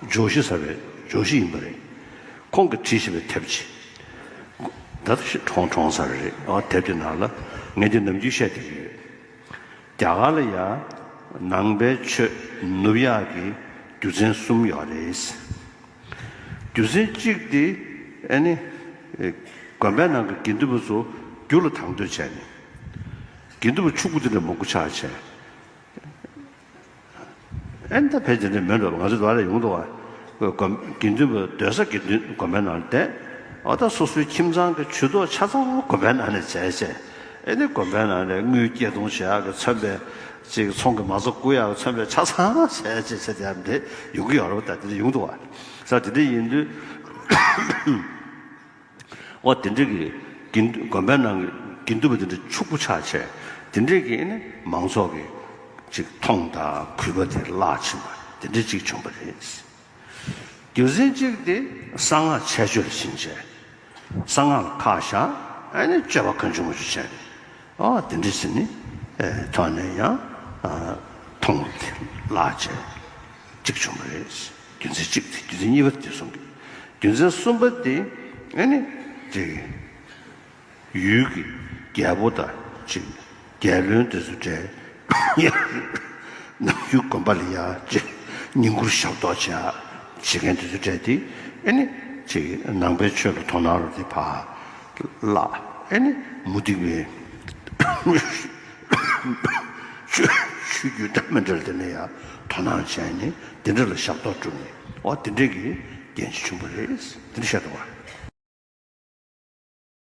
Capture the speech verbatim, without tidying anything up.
ཇོ་ཤི་ཟེར་བའི་ཇོ་ཤི་ཡིན་པ་རེད། ཁོང་གིས་བྲིས་བཞག་པའི་དེབ་ཅིག་ད་ལྟ་ཤི་གྲོངས་གྲོངས་ཚར་རེད། ཨ་དེབ་དེ་ནང་ལ་ངས་འདི་ནམ་རྒྱུན་བཤད་བསྡད་ཀྱི་ཡོད། རྒྱ་གར་ལ་ཡང་ནང་པའི་ཆོས་ནུབ་ཡག་གི་རྒྱུ་མཚན་གསུམ་ཡོད་རེད། རྒྱུ་མཚན་གཅིག་དེ་ཨ་ནི་ཨེ་དགོན་པའི་ནང་གི་དགེ་འདུན་པ་ཚོ་རྒྱུ་ལ་དང་དོད་བྱས་ནས་དགེ་འདུན་པ་ཕྱུག་པོ་དེ་འདྲ་མང་པོ་ཆགས་བྱས། ཨེ་ད་ཕལ་ཆེར་འདི་མིན་འགྲོ་བ། ང་ཚོ་དུ་བ་ལ་ཡོང་འདུག་བ། དགོན་དགེ་འདུན་པ་སྡོད་ས་དགེ་འདུན་དགོན་པའི་ནང་བསྡད། ཨ་ད་སོ་སོའི་ཁྱིམ་ཚང་གི་ཇུས་གཏོགས་ཆ་ཚང་དགོན་པའི་ནང་ནས་བྱས་བྱས། ཨེ་ནི་དགོན་པའི་ནང་ནས་དངུལ་སྐྱེལ་གཏོང་བྱེད་ཡག་གི་མཚོན་པའི་ཅིག་ཚོང་གི་མ་རྩ་བསྐུར་ཡག་གི་མཚོན་པའི་ཆ་ཚང་བྱས་བྱས་བྱས་དེ་ཡང་འདི་ཡོང་གི་ཡོད་རེད་བ། ད་དེ་འདྲ་ཡོང་འདུག་བ། ས་དེ་འདྲ་ཡིན་དུས། ཨོ་དེ་འདྲ་གི་དགེ་འདུན་དགོན་པའི་ནང་གི་དགེ་འདུན་པ་དེ་འདྲ་ཕྱུག་པོ་ཆགས་བྱས། དེ་འདྲ་གི་ཨེ་ནི་མང་ཚོགས་ཀྱི་ཅིག་མཐོང་དང་གུས་པ་དེ་བརླག་ཕྱིན་པ་དེ་འདྲ་ཅིག་བྱུང་བ་རེད། རྒྱུ་མཚན་གཅིག་དེ་གསང་སྔགས་འཆལ་སྤྱོད་ལ་ཕྱིན་བྱས། གསང་སྔགས་ལ་ཁག་བཞག་ཨེ་ནི་སྤྱོད་པ་གང་བྱུང་བ་ཞིག་བྱས་ནས། ཨོ་དེ་འདྲ་ཟེར་ནི་ཨེ་ཐོག་ནས་ཡང་ཨ་མཐོང་བ་དེ་བརླག་བྱས། གཅིག་བྱུང་བ་རེད། རྒྱུ་མཚན་གཅིག་དེ། རྒྱུ་མཚན་གཉིས་པ་དེ་གསུང་གི། རྒྱུ་མཚན་གསུམ་པ་དེ་ཨ་ནི་ཅིག་ཡུལ་གྱི་རྒྱལ་པོ་དང་ཅིག་རྒྱལ་བློན་དེ་ཚོ་གྲས་ནམ་རྒྱུན་དགོན་པ་ལ་ཡ་ཅིག་བསྙེན་བཀུར་ཞབས་ཏོག་བྱེད་བྱེད་མཁན་དེ་ཚོ་གྲས་དེ་ཨ་ནི་ཅིག་ནང་པའི་ཆོས་ལ་དོ་སྣང་རོགས་དེ་ཕར་བརླག་ཨ་ནི་མུ་སྟེགས་པའི་ཆོས་ཆོས་བརྒྱུད་འདྲ་མི་འདྲ་ལ་དེ་ནས་ཡང་དོ་སྣང་བྱས་ནས་དེ་འདྲ་ལ་ཞབས་ཏོག་བསྒྲུབས་ནས། འོ་དེ་འདྲ་གི་རྐྱེན་ཅིག་བྱུང་བ་རེད། དེ་འདྲ་བཤད་འདུག་བ།